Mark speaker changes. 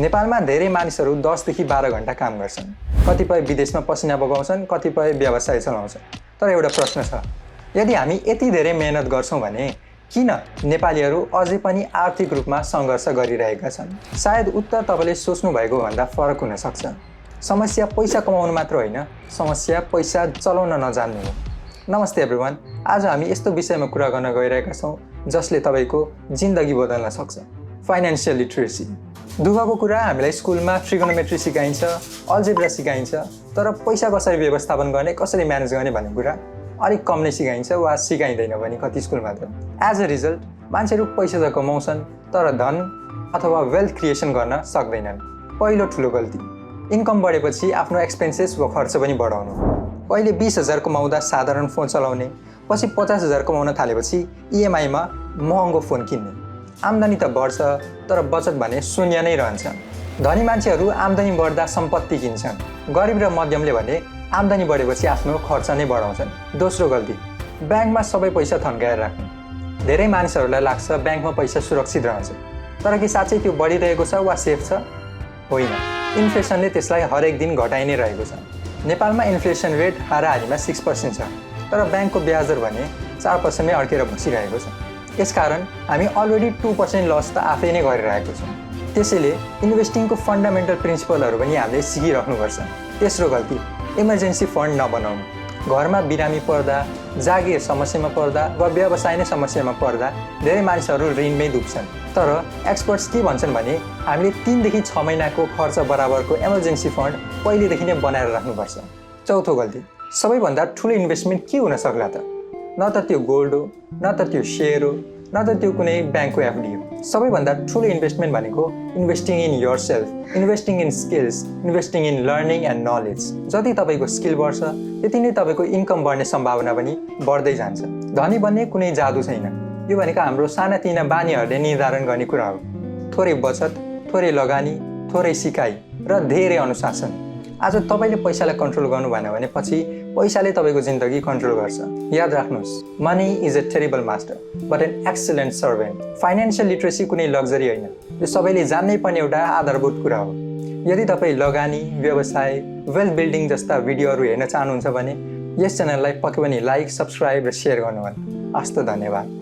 Speaker 1: नेपालमा धेरै मानिसहरू 10 देखि 12 घण्टा काम गर्छन्। कतिपय विदेशमा पसिना बगाउँछन्, कतिपय व्यवसाय चलाउँछन्। तर एउटा प्रश्न छ, यदि हामी यति धेरै मेहनत गर्छौं भने किन नेपालीहरू अझै पनि आर्थिक रूपमा सङ्घर्ष गरिरहेका छन्? सायद उत्तर तपाईले सोच्नु भएको भन्दा फरक हुन सक्छ। समस्या पैसा कमाउनु मात्र होइन, समस्या पैसा चलाउन नजान्नु हो। नमस्ते एभ्रिवान, आज हामी यस्तो विषयमा कुरा गर्न गइरहेका छौं जसले तपाईको जिन्दगी बदल्न सक्छ। Financial literacy. दुःखको कुरा, हामीलाई स्कुलमा ट्रिगोनोमेट्री सिकाइन्छ, अल्जेब्रा सिकाइन्छ, तर पैसा कसरी व्यवस्थापन गर्ने, कसरी म्यानेज गर्ने भन्ने कुरा अलिक कम नै सिकाइन्छ वा सिकाइँदैन पनि कति स्कुलमा त। एज अ रिजल्ट मान्छेहरू पैसा त कमाउँछन् तर धन अथवा वेल्थ क्रिएसन गर्न सक्दैनन्। पहिलो ठुलो गल्ती, इन्कम बढेपछि आफ्नो एक्सपेन्सेस वा खर्च पनि बढाउनु। पहिले 20,000 कमाउँदा साधारण फोन चलाउने, पछि 50,000 कमाउन थालेपछि इएमआईमा महँगो फोन किन्ने। आम्दानी त बढ्छ तर बचत भने शून्य नै रहन्छ। धनी मान्छेहरू आम्दानी बढ्दा सम्पत्ति किन्छन्, गरिब र मध्यमले भने आम्दानी बढेपछि आफ्नो खर्च नै बढाउँछन्। दोस्रो गल्ती, ब्याङ्कमा सबै पैसा थन्काएर राख्नु। धेरै मानिसहरूलाई लाग्छ ब्याङ्कमा पैसा सुरक्षित रहन्छ, तर के साँच्चै त्यो बढिरहेको छ वा सेफ छ? होइन, इन्फ्लेसनले त्यसलाई हरेक दिन घटाइ नै रहेको छ। नेपालमा इन्फ्लेसन रेट हाराहारीमा 6% छ, तर ब्याङ्कको ब्याज दर भने 4% मै अड्केर बसिरहेको छ। यसकारण हामी अलरेडी 2% लस त आफै नै गरिरहेको छौँ। त्यसैले इन्भेस्टिङको फन्डामेन्टल प्रिन्सिपलहरू पनि हामीले सिकिराख्नुपर्छ। तेस्रो गल्ती, इमर्जेन्सी फन्ड नबनाउनु। घरमा बिरामी पर्दा, जागिर समस्यामा पर्दा वा व्यवसाय नै समस्यामा पर्दा धेरै मानिसहरू ऋणमै डुब्छन्। तर एक्सपर्ट्स के भन्छन् भने हामीले 3 देखि 6 महिनाको खर्च बराबरको इमर्जेन्सी फन्ड पहिलेदेखि नै बनाएर राख्नुपर्छ। चौथो गल्ती, सबैभन्दा ठुलो इन्भेस्टमेन्ट के हुन सक्ला त? न त त्यो गोल्ड हो, न त त्यो सेयर हो, न त त्यो कुनै ब्याङ्कको एफडी हो। सबैभन्दा ठुलो इन्भेस्टमेन्ट भनेको investing in your self, investing in skills, investing in learning and knowledge. जति तपाईँको स्किल बढ्छ त्यति नै तपाईँको इन्कम बढ्ने सम्भावना पनि बढ्दै जान्छ। धनी बन्ने कुनै जादु छैन, यो भनेको हाम्रो सानातिना बानीहरूले निर्धारण गर्ने कुरा हो। थोरै बचत, थोरै लगानी, थोरै सिकाइ र धेरै अनुशासन। आज तपाईँले पैसालाई कन्ट्रोल गर्नु भएन भने पछि पैसाले तपाईँको जिन्दगी कन्ट्रोल गर्छ। याद राख्नुहोस्, money is a terrible master but an excellent servant. Financial literacy कुनै लग्जरी होइन, यो सबैले जान्नै पर्ने एउटा आधारभूत कुरा हो। यदि तपाईँ लगानी, व्यवसाय, वेल्थ बिल्डिङ जस्ता भिडियोहरू हेर्न चाहनुहुन्छ भने यस च्यानललाई पक्कै पनि लाइक, सब्सक्राइब र सेयर गर्नुहोला। हस्त धन्यवाद।